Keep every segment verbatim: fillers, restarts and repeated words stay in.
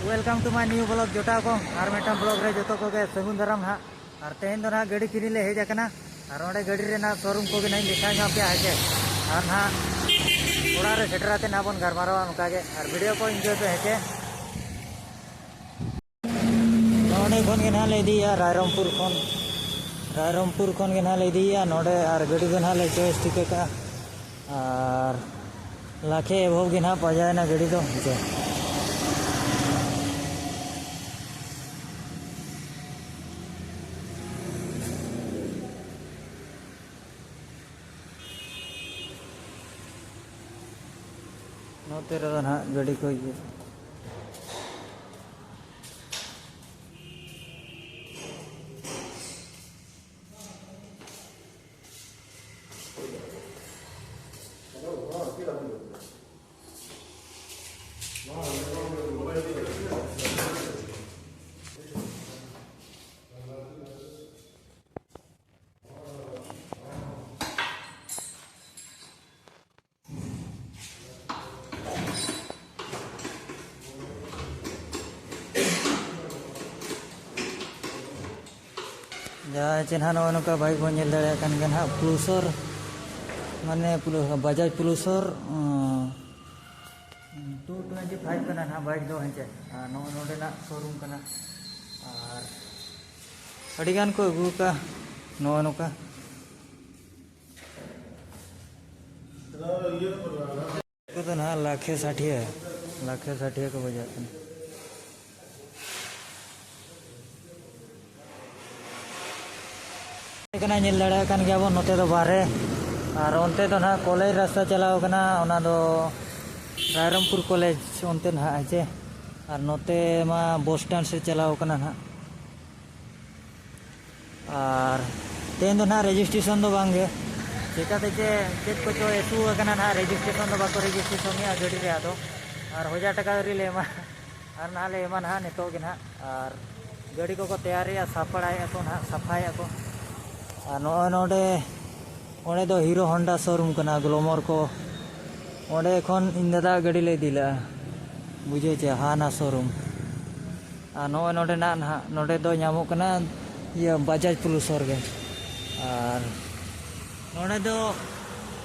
Welcome to my new vlog, ᱡᱚᱴᱟᱣ ᱠᱚ᱾ ᱟᱨ ᱢᱤᱫᱴᱟᱝ vlog ᱨᱮ ᱡᱚᱛᱚ ᱠᱚᱜᱮ ᱥᱟᱹᱜᱩᱱ ᱫᱟᱨᱟᱢ ᱱᱟᱦᱟᱜ᱾ ᱟᱨ ᱛᱮᱦᱮᱧ ᱫᱚ ᱱᱟᱦᱟᱜ ᱜᱟᱹᱰᱤ ᱠᱤᱨᱤᱧ ᱞᱮ ᱦᱮᱡ ᱟᱠᱟᱱᱟ᱾ ᱟᱨ ᱚᱸᱰᱮ ᱜᱟᱹᱰᱤ ᱨᱮᱱᱟᱜ showroom ᱠᱚᱜᱮ ᱱᱟᱦᱟᱜ ᱤᱧ ᱫᱮᱠᱷᱟᱣ ᱧᱚᱜ ᱟᱯᱮᱭᱟ, ᱦᱮᱸ ᱪᱮ? ᱟᱨ ᱱᱟᱦᱟᱜ ᱚᱲᱟᱜ ᱨᱮ ᱥᱮᱴᱮᱨ ᱟᱛᱮ ᱱᱟᱦᱟᱜ ᱵᱚᱱ ᱜᱟᱞᱢᱟᱨᱟᱣᱟ ᱚᱱᱠᱟ ᱜᱮ᱾ ᱟᱨ video ᱠᱚ enjoy ᱯᱮ, ᱦᱮᱸ ᱪᱮ? ᱱᱚᱰᱮ ᱠᱷᱚᱱ ᱜᱮ ᱱᱟᱦᱟᱜ ᱞᱮ ᱤᱫᱤᱭᱮᱫᱼᱟ, ᱨᱟᱭᱨᱚᱝᱯᱩᱨ ᱠᱷᱚᱱ, ᱨᱟᱭᱨᱚᱝᱯᱩᱨ ᱠᱷᱚᱱ ᱜᱮ ᱱᱟᱦᱟᱜ ᱞᱮ ᱤᱫᱤᱭᱮᱫᱼᱟ᱾ ᱱᱚᱰᱮ ᱟᱨ ᱜᱟᱹᱰᱤ ᱫᱚ ᱱᱟᱦᱟᱜ ᱞᱮ choice ᱴᱷᱤᱠ ᱟᱠᱟᱫᱼᱟ᱾ ᱟᱨ ᱞᱟᱠᱷᱮ ᱮᱵᱷᱚᱵ ᱜᱮ ᱱᱟᱦᱟᱜ ᱯᱟᱸᱡᱟᱭᱮᱱᱟ ᱜᱟᱹᱰᱤ ᱫᱚ, ᱦᱮᱸ ᱪᱮ᱾ ᱱᱚᱛᱮ ᱨᱮᱫᱚ ᱱᱟᱦᱟᱜ ᱜᱟᱹᱰᱤ ᱠᱚ ᱤᱭᱟᱹ᱾ ᱡᱟᱦᱟᱸ ᱪᱮ ᱱᱟᱦᱟᱜ ᱱᱚᱜᱼᱚᱭ ᱱᱚᱝᱠᱟ bike ᱵᱚᱱ ᱧᱮᱞ ᱫᱟᱲᱮᱭᱟᱜ ᱠᱟᱱ ᱜᱮᱭᱟ ᱱᱟᱦᱟᱜ, Pulsar, ᱢᱟᱱᱮ Pul-, Bajaj Pulsar, ᱩᱸ, two twenty five ᱠᱟᱱᱟ ᱱᱟᱦᱟᱜ bike ᱫᱚ, ᱦᱮᱸ ᱪᱮ᱾ ᱟᱨ ᱱᱚᱜᱼᱚᱭ ᱱᱚᱰᱮᱱᱟᱜ showroom ᱠᱟᱱᱟ᱾ ᱟᱨ ᱟᱹᱰᱤᱜᱟᱱ ᱠᱚ ᱟᱹᱜᱩ ᱟᱠᱟᱫᱼᱟ ᱱᱚᱜᱼᱚᱭ ᱱᱚᱝᱠᱟ᱾ ᱠᱚᱫᱚ ᱱᱟᱦᱟᱜ ᱞᱟᱠᱷᱮ ᱥᱟᱴᱷᱤᱭᱟᱹ, ᱞᱟᱠᱷᱮ ᱥᱟᱴᱷᱤᱭᱟᱹ ᱠᱚ ᱵᱟᱡᱟᱜ ᱠᱟᱱᱟ᱾ ᱠᱟᱱᱟ, ᱧᱮᱞ ᱫᱟᱲᱮᱭᱟᱜ ᱠᱟᱱ ᱜᱮᱭᱟ ᱵᱚᱱ, ᱱᱚᱛᱮ ᱫᱚ ᱵᱟᱨᱦᱮ, ᱟᱨ ᱚᱱᱛᱮ ᱫᱚ ᱱᱟᱦᱟᱜ college ᱨᱟᱥᱛᱟ ᱪᱟᱞᱟᱣ ᱠᱟᱱᱟ, ᱚᱱᱟ ᱫᱚ ᱨᱟᱭᱨᱚᱝᱯᱩᱨ college ᱚᱱᱛᱮ ᱱᱟᱦᱟᱜ, ᱦᱮᱸ ᱪᱮ᱾ ᱟᱨ ᱱᱚᱛᱮ ᱢᱟ bus stand ᱥᱮᱫ ᱪᱟᱞᱟᱣ ᱠᱟᱱᱟ ᱱᱟᱦᱟᱜ᱾ ᱟᱨ ᱛᱮᱦᱮᱧ ᱫᱚ ᱱᱟᱦᱟᱜ registration ᱫᱚ ᱵᱟᱝ ᱜᱮ, ᱪᱮᱠᱟᱛᱮ ᱪᱮ ᱪᱮᱫ ᱠᱚᱪᱚ issue ᱟᱠᱟᱱᱟ ᱱᱟᱦᱟᱜ, registration ᱫᱚ ᱵᱟᱠᱚ registration ᱮᱫᱼᱟ ᱜᱟᱹᱰᱤ ᱨᱮ᱾ ᱟᱫᱚ ᱟᱨ ᱦᱟᱡᱟᱨ ᱴᱟᱠᱟ ᱟᱹᱣᱨᱤ ᱞᱮ ᱮᱢᱟ, ᱟᱨ ᱱᱟᱦᱟᱜ ᱞᱮ ᱮᱢᱟ ᱱᱟᱦᱟᱜ ᱱᱤᱛᱚᱜ ᱜᱮ ᱱᱟᱦᱟᱜ᱾ ᱟᱨ ᱜᱟᱹᱰᱤ ᱠᱚᱠᱚ ᱛᱮᱭᱟᱨᱮᱜᱼᱟ, ᱥᱟᱯᱲᱟᱣᱮᱫᱼᱟ ᱠᱚ ᱱᱟᱦᱟᱜ, ᱥᱟᱯᱷᱟᱭᱮᱫᱼᱟ ᱠᱚ᱾ ᱟᱨ ᱱᱚᱜᱼᱚᱭ ᱱᱚᱰᱮ, ᱚᱸᱰᱮ ᱫᱚ Hero Honda showroom ᱠᱟᱱᱟ, Glamour ᱠᱚ᱾ ᱚᱸᱰᱮ ᱠᱷᱚᱱ ᱤᱧ ᱫᱟᱫᱟ ᱜᱟᱹᱰᱤ ᱞᱮ ᱤᱫᱤ ᱞᱮᱫᱼᱟ, ᱵᱩᱡᱷᱟᱹᱣ ᱪᱮ, ᱦᱟᱱᱟ showroom᱾ ᱟᱨ ᱱᱚᱜᱼᱚᱭ ᱱᱚᱰᱮᱱᱟᱜ ᱱᱟᱦᱟᱜ, ᱱᱚᱰᱮ ᱫᱚ ᱧᱟᱢᱚᱜ ᱠᱟᱱᱟ ᱤᱭᱟᱹ ᱵᱟᱡᱟᱡᱽ ᱯᱩᱞᱩᱥᱚᱨ ᱜᱮ᱾ ᱟᱨ ᱱᱚᱰᱮ ᱫᱚ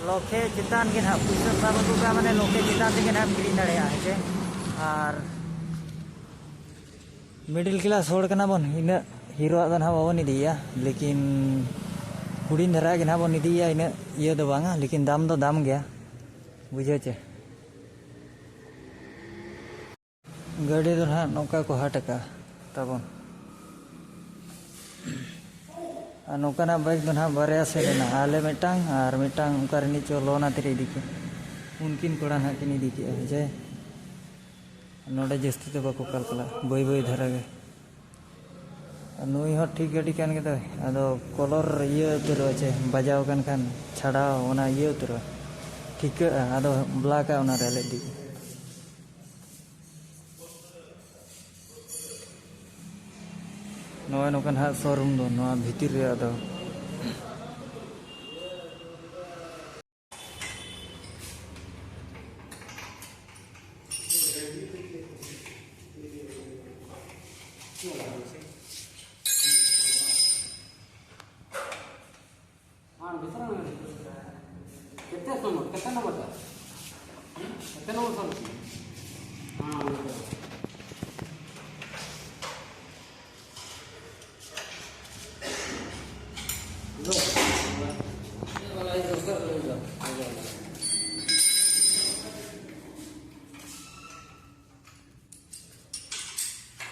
ᱞᱚᱠᱷᱮ ᱪᱮᱛᱟᱱ ᱜᱮ ᱱᱟᱦᱟᱜ ᱯᱩᱭᱥᱟᱹ ᱥᱟᱵ ᱟᱹᱜᱩ ᱠᱟᱜᱼᱟ, ᱢᱟᱱᱮ ᱞᱚᱠᱷᱮ ᱪᱮᱛᱟᱱ ᱛᱮᱜᱮ ᱱᱟᱦᱟᱜ ᱮᱢ ᱠᱤᱨᱤᱧ ᱫᱟᱲᱮᱭᱟᱜᱼᱟ, ᱦᱮᱸ ᱥᱮ᱾ ᱟᱨ ᱢᱤᱰᱤᱞ ᱠᱞᱟᱥ ᱦᱚᱲ ᱠᱟᱱᱟ ᱵᱚᱱ, ᱤᱱᱟᱹᱜ ᱦᱤᱨᱳᱣᱟᱜ ᱫᱚ ᱱᱟᱦᱟᱜ ᱵᱟᱵᱚᱱ ᱤᱫᱤᱭᱟ, ᱞᱮᱠᱤᱱ ᱦᱩᱰᱤᱧ ᱫᱷᱟᱨᱟ ᱜᱮ ᱱᱟᱦᱟᱜ ᱵᱚᱱ ᱤᱫᱤᱭᱟ, ᱤᱱᱟᱹᱜ ᱤᱭᱟᱹ ᱫᱚ ᱵᱟᱝᱟ, ᱞᱮᱠᱤᱱ ᱫᱟᱢ ᱫᱚ ᱫᱟᱢ ᱜᱮᱭᱟ, ᱵᱩᱡᱷᱟᱹᱣ ᱪᱮ᱾ ᱜᱟᱹᱰᱤ ᱫᱚ ᱱᱟᱦᱟᱜ ᱱᱚᱝᱠᱟ ᱠᱚ ᱦᱟᱴ ᱟᱠᱟᱜᱼᱟ ᱛᱟᱵᱚᱱ᱾ ᱟᱨ ᱱᱚᱝᱠᱟᱱᱟᱜ ᱵᱟᱭᱤᱠ ᱫᱚ ᱱᱟᱦᱟᱜ ᱵᱟᱨᱭᱟ ᱥᱮᱫ ᱨᱮᱱᱟᱜ, ᱟᱞᱮ ᱢᱤᱫᱴᱟᱝ ᱟᱨ ᱢᱤᱫᱴᱟᱝ ᱚᱱᱠᱟ ᱨᱤᱱᱤᱡ ᱪᱚ ᱞᱳᱱ ᱟᱛᱮ ᱨᱮ ᱤᱫᱤ ᱠᱮᱫ, ᱩᱱᱠᱤᱱ ᱠᱚᱲᱟ ᱱᱟᱦᱟᱜ ᱠᱤᱱ ᱤᱫᱤ ᱠᱮᱫᱼᱟ ᱡᱮ᱾ ᱱᱚᱰᱮ ᱡᱟᱹᱥᱛᱤ ᱫᱚ ᱵᱟᱠᱚ ᱠᱟᱞᱠᱟᱞᱟ, ᱵᱟᱹᱭ ᱵᱟᱹᱭ ᱫᱷᱟᱨᱟ ᱜᱮ᱾ ᱟᱨ ᱱᱩᱭ ᱦᱚᱸ ᱴᱷᱤᱠ ᱜᱟᱹᱰᱤ ᱠᱟᱱ ᱜᱮᱫᱚᱭ, ᱟᱫᱚ ᱠᱚᱞᱚᱨ ᱤᱭᱟᱹ ᱩᱛᱟᱹᱨᱚᱜᱼᱟ ᱪᱮ, ᱵᱟᱡᱟᱣ ᱟᱠᱟᱱ ᱠᱷᱟᱱ ᱪᱷᱟᱰᱟᱣ ᱚᱱᱟ ᱤᱭᱟᱹ ᱩᱛᱟᱹᱨᱚᱜᱼᱟ, ᱴᱷᱤᱠᱟᱹᱜᱼᱟ, ᱟᱫᱚ ᱵᱞᱟᱠᱟ ᱚᱱᱟ ᱨᱮ ᱟᱞᱮ ᱤᱫᱤ᱾ ᱱᱚᱜᱼᱚᱭ ᱱᱚᱝᱠᱟ ᱱᱟᱦᱟᱜ ᱥᱳᱨᱩᱢ ᱫᱚ ᱱᱚᱣᱟ ᱵᱷᱤᱛᱤᱨ ᱨᱮ ᱟᱫᱚ᱾